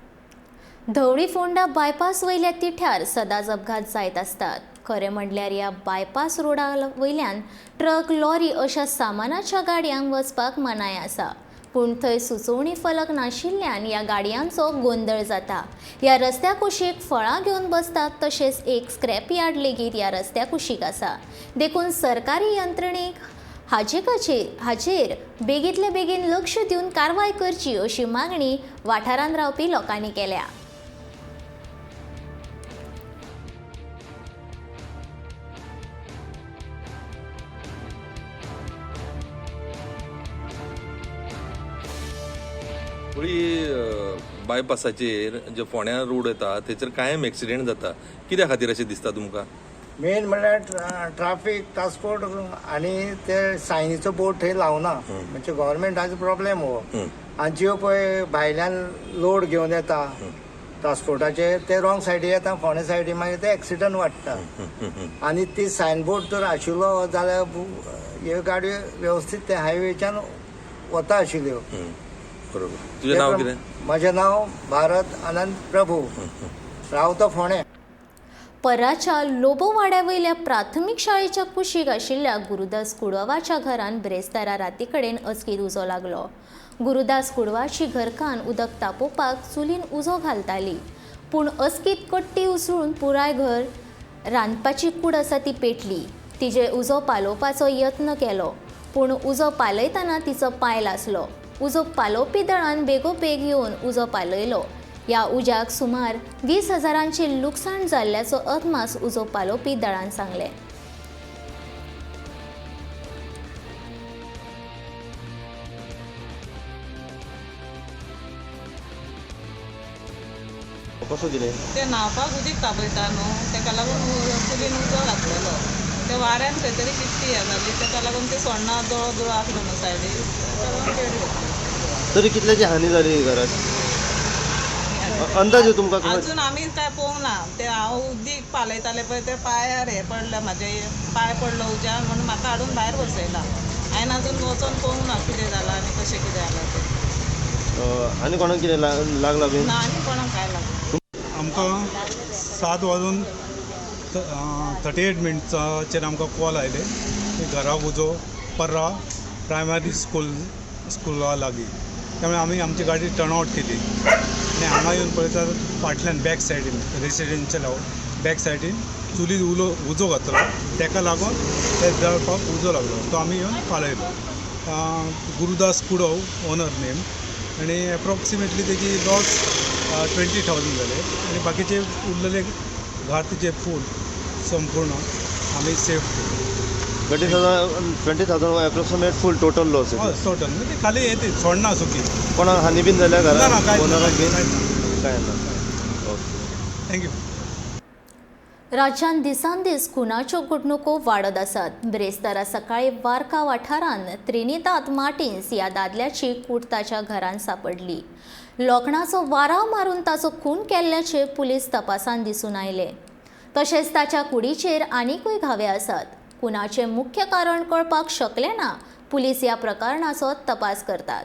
Dhawali Ponda bypass वयल्या तिठ्यार सदांच अपघात जायत आसतात. खरें म्हणल्यार ह्या bypass रोडा वयल्यान ट्रक, लॉरी अशा सामानाच्या गाडयांक वचपाक मनाय आसा, पूण थंय सुचोवणी फलक नाशिल्ल्यान ह्या गाडयांचो गोंदळ जाता. ह्या रस्त्या कुशीक फळां घेवन बसतात, तशेंच एक स्क्रॅप यार्ड लेगीत ह्या रस्त्या कुशीक आसा. देखून सरकारी यंत्रणेक हाचेर बेगींतले बेगीन लक्ष दिवन कारवाय करची अशी मागणी वाठारांत रावपी लोकांनी केल्या. होळी बायपासाचेर जे फोंड्या रोड येता थंयसर कायम एक्सिडेंट जाता, कित्या खातीर अशें दिसता तुमकां? मेन म्हणल्यार ट्राफीक ट्रान्सपोर्ट आनी ते सायनीचो बोर्ड थंय लावना, म्हणजे गव्हर्मेंटाचो प्रॉब्लेम हो. आनी ज्यो पळय भायल्यान लोड घेवन येता ट्रान्सपोर्टाचे ते रॉंग सायडी येता, फोंड्या सायडी, मागीर ते एक्सिडंट वाडटा. आनी ती सायन बोर्ड जर आशिल्लो जाल्यार ह्यो गाडयो वेवस्थीत ते हायवेच्यान वता आशिल्ल्यो. बरोबर. तुजें नांव कितें? म्हजें नांव भारत आनंद प्रभू, रावता फोंडें. पराच्या लोबोवाड्या वयल्या प्राथमीक शाळेच्या कुशीक आशिल्ल्या गुरुदास कुडवाच्या घरान ब्रेस्तारा राती कडेन अचकीत उजो लागलो. गुरुदास कुडवाची घरकान्न उदक तापोवपाक चुलीन उजो घालताली, पूण अचकीत कट्टी उसळून पुराय घर रांदपाची कूड आसा ती पेटली. तिजे उजो पालोवपाचो यत्न केलो, पूण उजो पालयतना तिचो पांय लासलो. उजो पालोवपी दळान बेगोबेग येवन उजो पालयलो. ह्या उज्याक सुमार 20,000 लुकसाण जाल्ल्याचो अदमास उजो पालोवपी दळान सांगलें. कसो कितें ते न्हांवपाक उदीक तापयता न्हू, तेका लागून चुलीन उजो घातलेलो. ते वाऱ्यान खंय तरी किट्टी हें जाली, तेका लागून ते सोण्णां दोळो दोळो आसलो न्हू सायडीक, तेका लागून पेट घेतली. तरी कितल्याची हानी जाली घरात अंदाज तुमकां? अजून आमी काय पळोवंक ना. ते हांव उदीक पालयताले पळय ते पांयार हें पडलें, म्हाजे पांय पडलो उज्यान, म्हणून म्हाका हाडून भायर बसयला. हांवें अजून वचोन पळोवंक ना कितें जालां आनी कशें कितें जालां तें. आनी कोणाक कितें लागलां बीन? ना, आनी कोणाक कांय लागना. आमकां 7:38 मिनटांचेर आमकां कॉल आयले की घराक उजो पर्रा प्रायमरी स्कुला लागीं. त्यामुळे आमी आमची गाडी टर्न आवट केली आनी हांगा येवन पळयता फाटल्यान बॅक सायडीन रेसिडेन्शियल बॅक सायडीन चुलीर उजो घातलो, तेका लागून ते जळपाक उजो लागलो, तो आमी येवन पालयलो. गुरुदास कुडव ओनर नेम, आनी एप्रोक्सिमेटली तेजी लॉस 20,000 जाले आनी बाकीचे उरलेले घर तिचे फूल संपूर्ण आमी सेफ केले. 20,000 एप्रोक्सिमेट फूल टोटल लॉस? हय, टोटल. म्हणजे खाली येते सोडना सुकी. कोणाक हानी बीन जाल्या घरांत? ना, कांय कांय ना. Okay, thank you. राज्यांत दिसान दीस खुनाच्यो घडणुको वाडत आसात. ब्रेस्तारा सकाळी वारका वाठारांत त्रिनिदाद मार्टिन्स ह्या दादल्याची कूड ताच्या घरांत सांपडली. लोखणाचो वाराव मारून ताचो खून केल्ल्याचें पुलीस तपासांत दिसून आयलें. तशेंच ताच्या कुडीचेर आनीकूय घावे आसात. खुनाचें मुख्य कारण कळपाक शकलें ना. पुलीस ह्या प्रकरणाचो तपास करतात.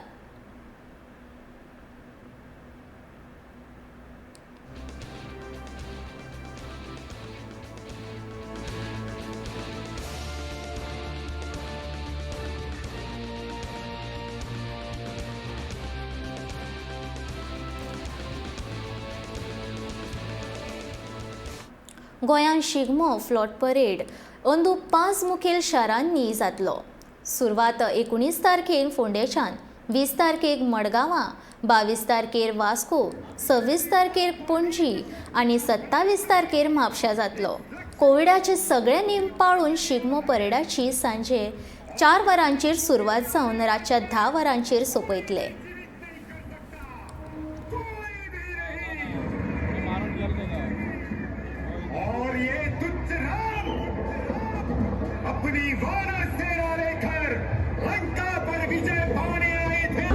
गोंयांत शिगमो फ्लोट परेड अंदू 5 मुखेल शारांनी जातलो. सुरवात 19 तारखेक फोंडेच्यान, 20 तारखेक मडगांवां, 22 तारखेर वास्को, 26 तारखेर पणजी आनी 27 तारखेर म्हापशा जातलो. कोविडाचे सगळे नेम पाळून शिगमो परेडाची सांजे 4 वरांचेर सुरवात जावन रातच्या 10 वरांचेर सोंपयतले. और ये तुच्छ राम अपनी वानर सेना लेकर लंका पर विजय पाने आए थे.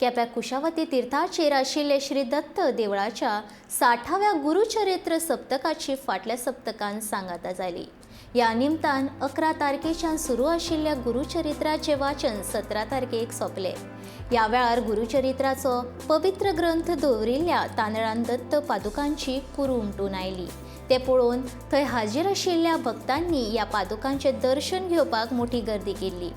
केप्यां कुशावती तीर्थाचेर आशिल्ले श्री दत्त देवळाच्या 60व्या गुरुचरित्र सप्तकाची फाटल्या सप्तकान सांगाता जाली. ह्या निमतान 11 तारखेच्यान सुरू आशिल्ल्या गुरुचरित्राचें वाचन 17 तारखेक सोंपलें. ह्या वेळार गुरुचरित्राचो पवित्र ग्रंथ दवरिल्ल्या तांदळान दत्त पादुकांची कुरू उमटून आयली. ते पळोवन थंय हाजीर आशिल्ल्या भक्तांनी ह्या पादुकांचें दर्शन घेवपाक मोठी गर्दी केल्ली.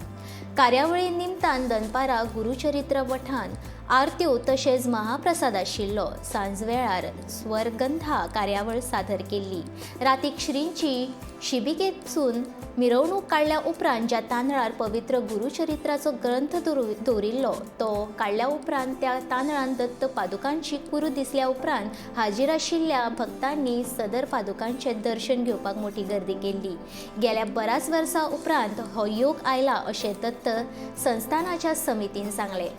कार्यावळी निमतान दनपारां गुरुचरित्र मठान आरत्यो तशेंच महाप्रसाद आशिल्लो. सांजवेळार स्वरगंधा कार्यावळ सादर केल्ली. रातीक श्रींची शिबिकेतसून मिरवणूक काडल्या उपरांत ज्या तांदळार पवित्र गुरुचरित्राचो ग्रंथ दवरिल्लो तो काडल्या उपरांत त्या तांदळान दत्त पादुकांची कुरू दिसल्या उपरांत हाजीर आशिल्ल्या भक्तांनी सदर पादुकांचें दर्शन घेवपाक मोठी गर्दी केल्ली. गेल्या बऱ्याच वर्सां उपरांत हो योग आयला अशें दत्त संस्थानाच्या समितीन सांगलें.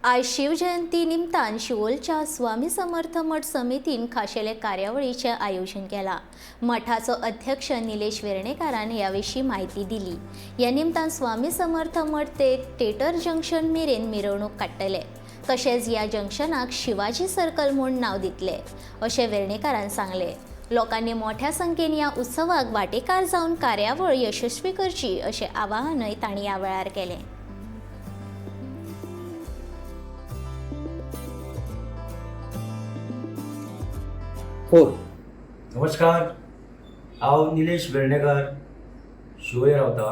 आयज शिवजयंती निमतान शिवोलच्या स्वामी समर्थ मठ समितीन खाशेले कार्यावळीचें आयोजन केलां. मठाचो अध्यक्ष निलेश वेर्णेकारान ह्या विशीं म्हायती दिली. ह्या निमतान स्वामी समर्थ मठ ते टेटर जंक्शन मेरेन मिरवणूक काडटले. तशेंच ह्या जंक्शनाक शिवाजी सर्कल म्हूण नांव दितले अशें वेर्णेकारान सांगलें. लोकांनी मोठ्या संख्येन ह्या उत्सवाक वांटेकार जावन कार्यावळ यशस्वी करची अशें आवाहनय तांणी ह्या वेळार केलें. नमस्कार, हांव निलेश वेर्णेकर, शिवोले रावता.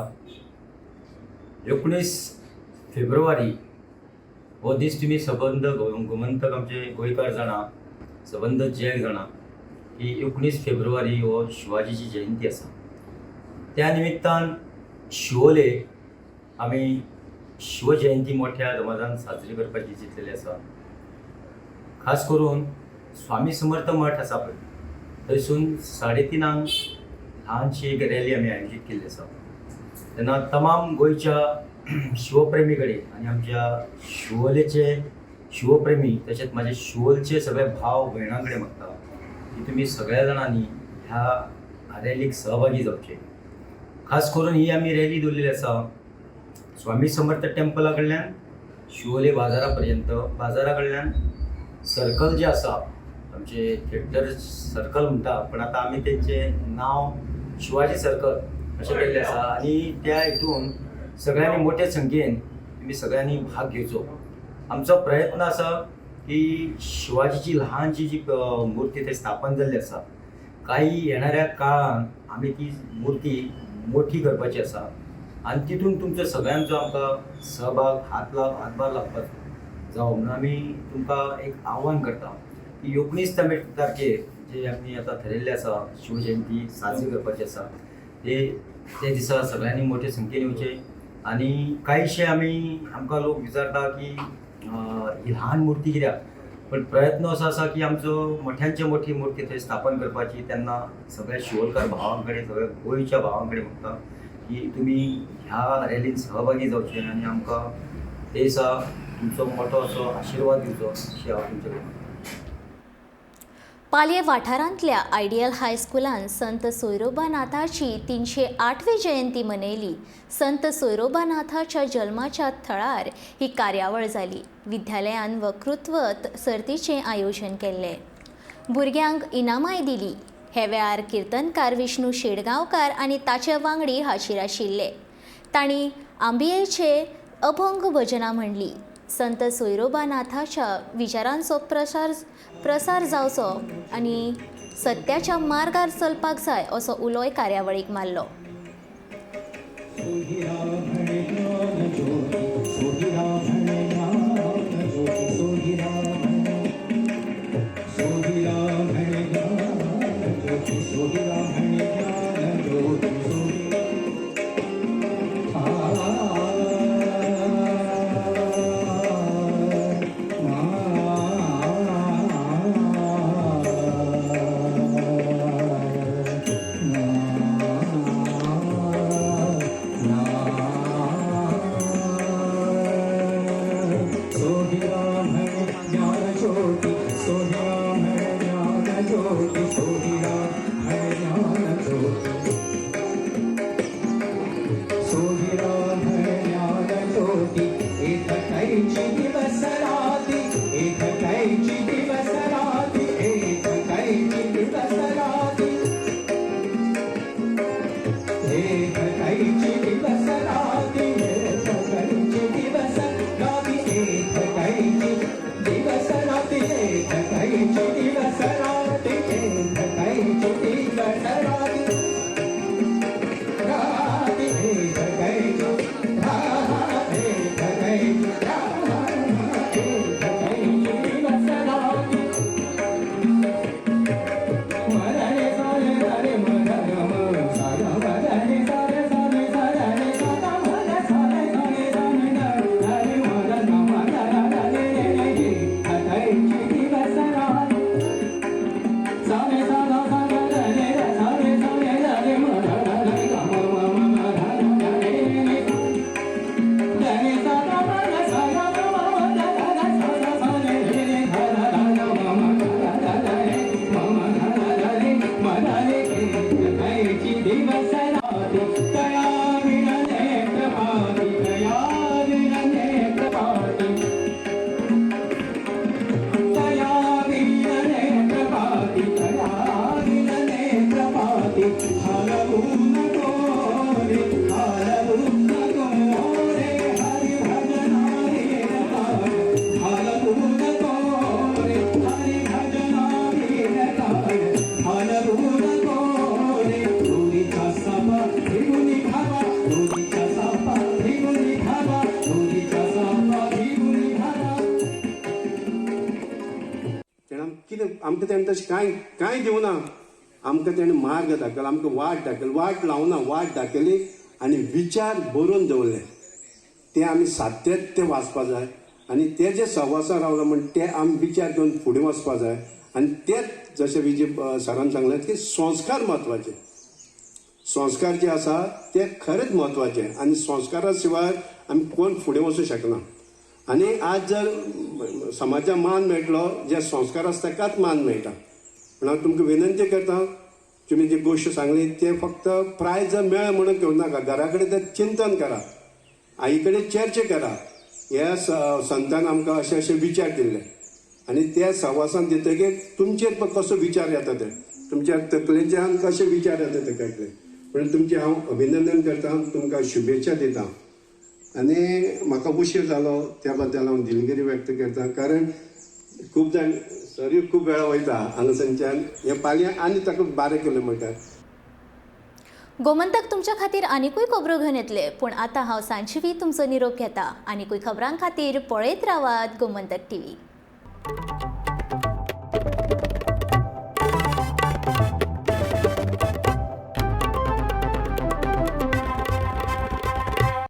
19 फेब्रुवारी हो दीस तुमी सबंद गोमंतक आमचे गोंयकार जाणा, सबंद जग जाणा की 19 फेब्रुवारी हो शिवाजीची जयंती आसा. त्या निमित्तान शिवोले आमी शिवजयंती मोठ्या दमाजान साजरी करपाची चिंतलेली आसा. खास करून स्वामी समर्थ मठ आसा पळय, थंयसून 3:30 ल्हानशी एक रॅली आमी आयोजीत केल्ली आसा. तेन्ना तमाम गोंयच्या शिवप्रेमी कडेन आनी आमच्या शिवोलेचे शिवप्रेमी तशेंच म्हाजे शिवोलचे सगळे भाव भयणां कडेन मागता की तुमी सगळ्या जाणांनी ह्या रॅलीक सहभागी जावचे. खास करून ही आमी रॅली दवरलेली आसा स्वामी समर्थ टेम्पला कडल्यान शिवोले बाजारा पर्यंत, बाजारा कडल्यान सर्कल जें आसा आमचे थिएटर सर्कल म्हणटा, पण आतां आमी तेंचें नांव शिवाजी सर्कल अशें केल्लें आसा. आनी त्या हितून सगळ्यांनी मोठे संख्येन तुमी सगळ्यांनी भाग घेवचो. आमचो प्रयत्न आसा की शिवाजीची ल्हानशी जी मुर्ती थंय स्थापन जाल्ली आसा, काही येणाऱ्या काळान आमी ती मुर्ती मोठी करपाची आसा आनी तितून तुमचो सगळ्यांचो आमकां सहभाग हातभार लागपाचो जावं म्हणून आमी तुमकां एक आव्हान करता की 19 तारखेर जे आमी आतां थरयल्लें आसा शिवजयंती साजरी करपाची आसा ते ते दिसा सगळ्यांनी मोठे संख्येन येवचे. आनी कांयशे आमी आमकां लोक विचारता की ही ल्हान मुर्ती कित्याक, पण प्रयत्न असो आसा की आमचो मोठ्यांचे मोठी मुर्ती थंय स्थापन करपाची. तेन्ना सगळ्या शिवोलकार भावां कडेन, सगळ्या गोंयच्या भावां कडेन मागता की तुमी ह्या रॅलीन सहभागी जावचे आनी आमकां ते दिसा तुमचो मोठो असो आशिर्वाद दिवचो अशें हांव तुमचे कडेन. पालये वाठारांतल्या आयडियल हायस्कुलान संत सोयरोबानाथाची 308वी जयंती मनयली. संत सोयरोबानाथाच्या जल्माच्या थळार ही कार्यावळ जाली. विद्यालयान वक्तृत्व सर्तीचें आयोजन केल्लें. भुरग्यांक इनामांय दिली. हे वेळार किर्तनकार विष्णू शेडगांवकार आनी ताचे वांगडी हाजीर आशिल्ले. तांणी आंबियेचे अभंग भजनां म्हणली. संत सोयरोबानाथाच्या विचारांचो प्रसार जावचो आनी सत्याच्या मार्गार चलपाक जाय असो उलोय कार्यावळीक मारलो. कितें आमकां तेणें तशें कांय कांय दिवना, आमकां तेणें मार्ग दाखयलो, आमकां वाट दाखयली, वाट लावना, वाट दाखयली आनी विचार बरोवन दवरले. ते आमी सातत्य वाचपा जाय आनी ते जे सहवासा रावला म्हण ते आमी विचार घेवन फुडें वचपा जाय. आनी तेच जशें विजय सरान सांगलें की संस्कार म्हत्वाचे, संस्कार जे आसा ते खरेंच म्हत्वाचे आनी संस्कारा शिवाय आमी कोण फुडें वचूं शकना. आनी आज जर समाजाक मान मेळटलो, जे संस्कार आसा ताकाच मान मेळटा. पूण हांव तुमकां विनंती करता, तुमी जी गोश्ट सांगली ते फक्त प्रायज जर मेळ्ळें म्हणून घेवं नाका, घरा कडेन तें चिंतन करा, आई कडेन चर्चा करा. ह्या संतान आमकां अशे अशे विचार दिल्ले आनी त्या सहवासान दितकीर तुमचेर पळय कसो विचार येता ते, तुमच्या तकलेच्यान कशे विचार येता ते कळटले. पूण तुमचें हांव अभिनंदन करता, तुमकां शुभेच्छा दिता आनी म्हाका उशीर जालो त्या बद्दल हांव दिलगिरी व्यक्त करता, कारण खूब जाण सरी खूब वेळा वयता हांगासरच्यान हे पालयां आनी ताका 12 किलोमिटर. गोमंतक तुमच्या खातीर आनिकूय खबरो घेवन येतले, पूण आतां हांव सांजवी तुमचो निरोप घेता. आनिकूय खबरां खातीर पळयत रावात गोमंतक टीव्ही.